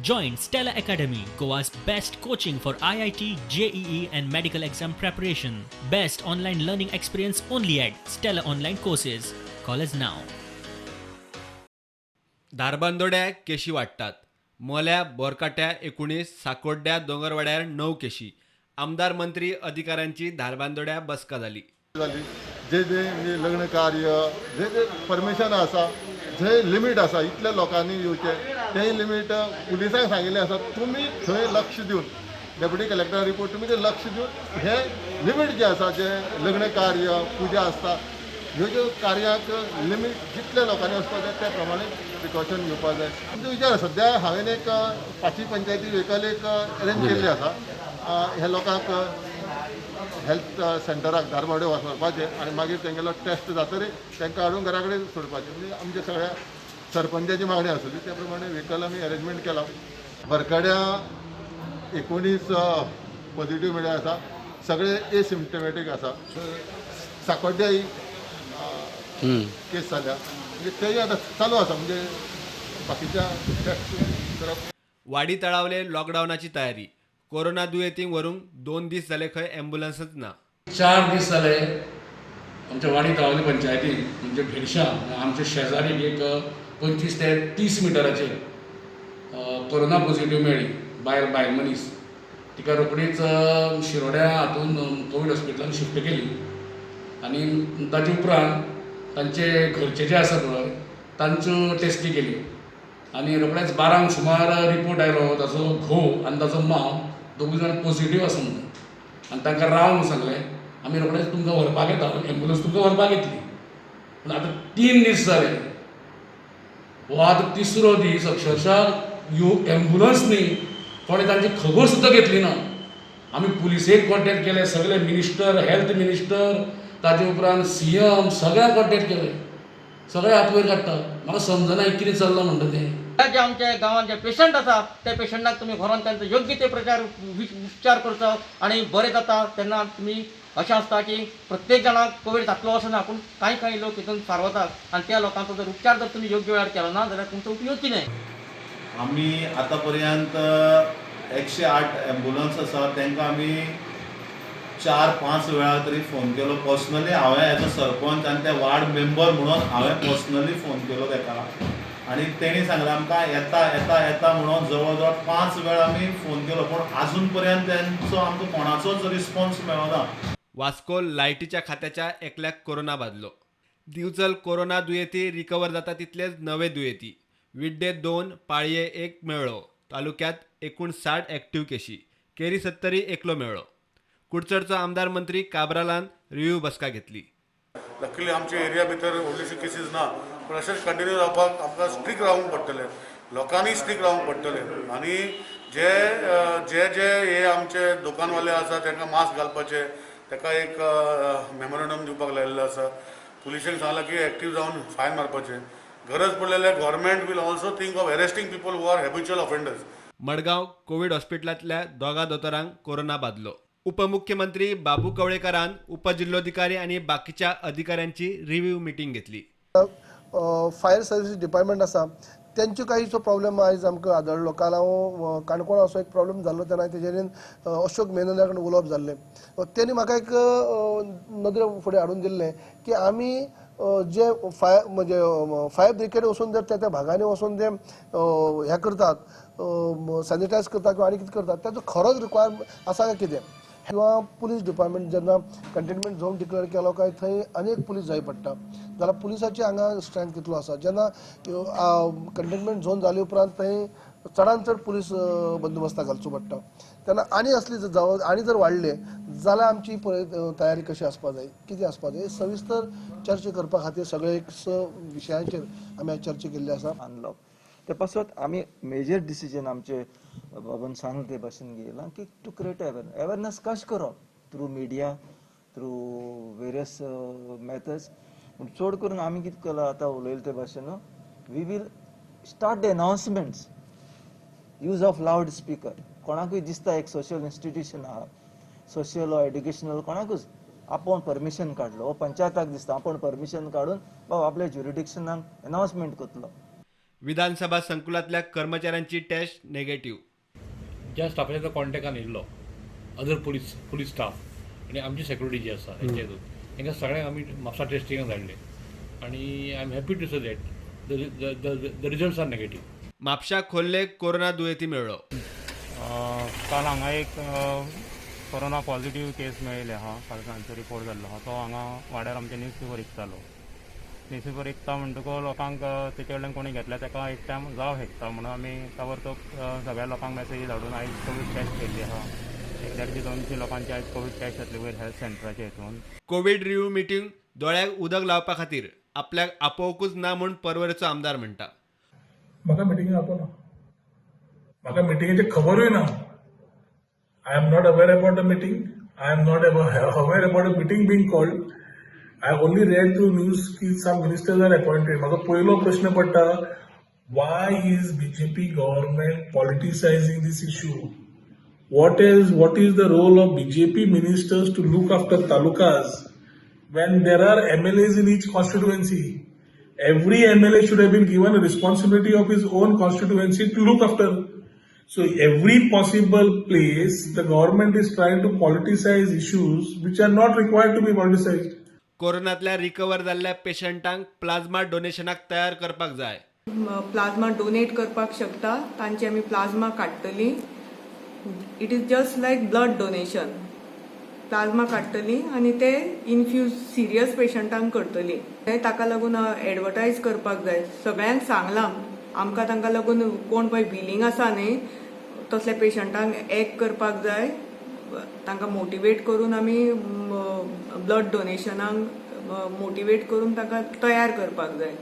Join Stella Academy, Goa's best coaching for IIT, JEE, and medical exam preparation. Best online learning experience only at Stella Online Courses. Call us now. धारबांदोड्या केशी वाडटात. मोल्या, बोरकाट्या 19, साकोड्ड्या, दोंगरवाड्यार 9 केशी. आमदार, मंत्री, अधिकाऱ्यांची धारबांदोड्या बसका जाली. जाली जे जे म्हणजे लग्न कार्य जे जे परमिशन आसा, जे लिमीट आसा, इतल्या लोकांनी येवचें, तेंय लिमीट पुलिसांक सांगिल्लें आसा. तुमी थंय लक्ष दिवन, डेप्युटी कलेक्टर रिपोर्ट, तुमी ते लक्ष दिवन हे लिमीट जे आसा, जे लग्न कार्य, पुजा आसता, ह्यो ज्यो कार्याक लिमीट जितल्या लोकांनी वचपाक जाय त्या प्रमाणे प्रिकॉशन घेवपाक जाय. आमचो विचार, सद्या हांवें एक पांचवी पंचायती व्हेकल एक अरेंज केल्ली आसा, ह्या लोकांक हेल्थ सेंटराक धारबावडे व्हरपाचें आनी मागीर तेंगेलो टेस्ट जातरी तांकां हाडून घरा कडेन सोडपाचें. म्हणजे आमच्या सगळ्या सरपंचाची मागणी आसली, त्या प्रमाणे व्हेकल आमी अरेंजमेंट केला. बरकड्या 19 पॉझिटीव मेळ्ळे आसा, सगळे एसिम्टमॅटीक आसा. साकोड्ड्याय केस जाल्या, म्हणजे तेय आतां चालू आसा, म्हणजे बाकीच्या टेस्ट करप. वाडी तळावले लॉकडावनाची तयारी. कोरोना दुयेंतींक व्हरूंक 2 दीस जाले खंय ॲम्ब्युलन्सच ना. 4 दीस जाले आमच्या वाडी तळावली पंचायतीन, म्हणजे भेडशा आमच्या शेजारी एक 25 ते 30 मिटराचेर कोरोना पॉझिटीव मेळ्ळी बायल मनीस. तिका रोखडीच शिरोड्या हातून कोवीड हॉस्पिटलान शिफ्ट केली आनी ताजे उपरांत तांचे घरचे जे आसा पळय तांच्यो टेस्टी केल्यो आनी रोखडेच 12 सुमार रिपोर्ट आयलो, ताचो घोव आनी ताचो मांव दोगूय जाण पॉझिटीव आसा म्हणून. आनी तांकां राव म्हणून सांगलें, आमी रोखडेच तुमकां व्हरपाक येता, एम्बुलंस तुमकां व्हरपाक येतली. पूण आतां 3 दीस जाले, हो आतां तिसरो दीस, अक्षरशः ह्यो एम्बुलंस न्ही, कोणें तांची खबर सुद्दां घेतली ना. आमी पुलिसेक कॉन्टेक्ट केले, सगळे मिनिस्टर, हेल्थ मिनिस्टर, ताजे उपरांत सीएम, सगळ्यांक कॉन्टेक्ट केले, सगळे हात वयर काडटा. म्हाका समजना कितें चल्लां म्हणटा तें. जे आमच्या गांवांत जे पेशंट आसा त्या पेशंटाक तुमी व्हरोन तांचो योग्य ते प्रचार उपचार करचो आनी बरें जाता तेन्ना तुमी अशें आसता की प्रत्येक जाणाक कोवीड जातलो अशें ना, पूण कांय कांय लोक हितून फारवतात आनी त्या लोकांचो जर उपचार जर तुमी योग्य वेळार केलो ना जाल्यार तुमचो उपयोग कितें. आमी आतां पर्यंत 108 एम्बुलन्स आसा, तांकां आमी 4-5 वेळा तरी फोन केलो पर्सनली. हांवें एज अ सरपंच आनी ते वार्ड मेंबर म्हणून हांवें पर्सनली फोन केलो ताका आनी तेणी सांगलें आमकां येता येता येता म्हणून जवळ जवळ 5 वेळा आमी फोन केलो, पूण आजून पर्यंत तेंचो आमकां कोणाचोच रिस्पॉन्स मेळना. वास्को लायटीच्या खात्याच्या एकल्याक कोरोना बादलो. दिवचल कोरोना दुयेंती रिकवर जाता तितलेच नवे दुयेंती. विड्डे 2, पाळये 1 मेळ्ळो. तालुक्यात एकूण 60 ॲक्टिव्ह केशी. केरी सत्तरी एकलो मेळ्ळो. कुडचडचो आमदार मंत्री काब्रालान रिव्ह्यू बसका घेतली. लकीली आमच्या एरिया भितर व्हडलीशी केसीस ना, पूण अशेंच कंटिन्यू रावपाक आमकां स्ट्रिक्ट रावंक पडटलें, लोकांनी स्ट्रिक्ट रावंक पडटलें. आनी जे जे जे हे आमचे दुकानवाले आसा तांकां मास्क घालपाचे, ताका एक मेमोरंडम दिवपाक लायिल्लो आसा. पुलिशेक सांगलां की एक्टीव जावन फायन मारपाचें. गरज पडलें जाल्यार government will also think of arresting people who are habitual offenders. Madgaon Covid हॉस्पिटलांतल्या 2 दोतोरांक कोरोना बादलो. उपमुख्यमंत्री बाबू कवळेकरान उपजिल्होधिकारी आनी बाकीच्या अधिकाऱ्यांची रिव्ह्यू मिटींग घेतली. फायर सर्वीस डिपार्टमेंट आसा तेंच्यो कांयचो प्रॉब्लेम आयज आमकां आदळ्ळो. काल हांव काणकोण असो एक प्रॉब्लेम जाल्लो तेन्ना तेजेर अशोक मेनोना कडेन उलोवप जाल्लें. तेणी म्हाका एक नदरे फुडें हाडून दिल्लें की आमी जे फायर म्हणजे फायर ब्रिगेड वचून जर त्या त्या भागांनी वचून ते हें करतात, सॅनिटायज करतात किंवा आनी कितें करतात, ताचो खरोच रिक्वायरमेंट आसा काय कितें. किंवा पुलीस डिपार्टमेंट जेन्ना कंटेनमेंट झोन डिक्लेअर केलो काय थंय अनेक पुलीस जाय पडटा, जाल्यार पुलिसाची हांगा स्ट्रेंथ कितलो आसा. जेन्ना कंटेनमेंट झोन जाले उपरांत थंय चडान चड पुलीस बंदोबस्ताक घालचो पडटा, तेन्ना आनी असली जर आनी जर वाडले जाल्यार आमची तयारी कशी आसपा जाय, कितें आसपा जाय, सविस्तर चर्चा करपा खातीर सगळे एक स विशयांचेर आमी चर्चा केल्ली आसा. अनलॉक ते पासत आमी मेजर डिसिजन आमचे बाबान सांगले ते भाशेन घेयलां की टू क्रिएट अवेरनेस कशें करप through media, through various methods. पूण चड करून आमी कितें केलां आतां उलयले ते भाशेन, we will start the announcements, use of loud speaker. कोणाकूय दिसता एक सोशल इन्स्टिट्यूशन आहा, सोशल ऑर एड्युकेशनल, कोणाकूच आपूण परमिशन काडलो, पंचायताक दिसता आपूण परमिशन काडून बाबा आपल्या ज्युरिडिक्शनाक अनावन्समेंट करतलो. विधानसभा संकुलांतल्या कर्मचाऱ्यांची टेस्ट नेगेटिव्ह. ज्या स्टाफाच्या कॉन्टॅक्टान येयल्लो अदर पुलीस स्टाफ आनी आमची सेक्युरिटी जी आसा हेंच्या हितून तांकां सगळ्यांक आमी म्हापसा टेस्टिंगाक धाडले आनी I am happy to say that the results are negative. म्हापशा खोर्ले कोरोना दुयेंती मेळ्ळो. काल हांगा एक कोरोना पॉझिटिव्ह केस मेळिल्ले आहा. काल सांजचो रिपोर्ट जाल्लो आहा. तो हांगा वाड्यार आमचे न्यूज पेपर विकतालो. न्यूज पेपर विकता म्हणटकूच लोकांक तेचे कडल्यान कोणी घेतल्यार ताका एक टायम जावं शकता म्हणून आमी ताबडतोब सगळ्या लोकांक मॅसेजी धाडून आयज कोवीड टेस्ट केल्ली आहा. 150-200 लोकांची आयज कोवीड टेस्ट जातली वयर हेल्थ सेंटराच्या हितून. कोवीड रिव्ह्यू मिटींग दोळ्याक उदक लावपा खातीर आपल्याक आपोवकूच ना म्हूण पर्वरेचो आमदार म्हणटा. म्हाका मिटिंगेक आपयना, म्हाका मिटिंगेची खबरूय ना. I am not aware about the meeting. I am not aware about a meeting being called. I only read through news की some ministers are appointed. म्हाका पयलो प्रश्न पडटा, why is BJP government politicising this issue? What is the role of BJP ministers to look after talukas when there are MLAs in each constituency? Every MLA should have been given a responsibility of his own constituency to look after. So every possible place the government is trying to politicize issues which are not required to be politicized. कोरोनांतल्या recover जाल्ल्या पेशंटांक plasma डोनेशनाक तयार करपाक जाय. Plasma donate करपाक शकता, तांची आमी plasma काडटली. It is just like blood donation. Plasma काडटली आनी ते इन्फ्यूज सिरियस पेशंटांक करतली. ते ताका लागून एडवर्टायज करपाक जाय. सगळ्यांक सांगलां आमकां, तांकां लागून कोण पळय विलींग आसा न्ही तसल्या पेशंटांक एक करपाक जाय. तांकां मोटिवेट करून आमी ब्लड डोनेशनाक मोटिवेट करून तांकां तयार करपाक जाय.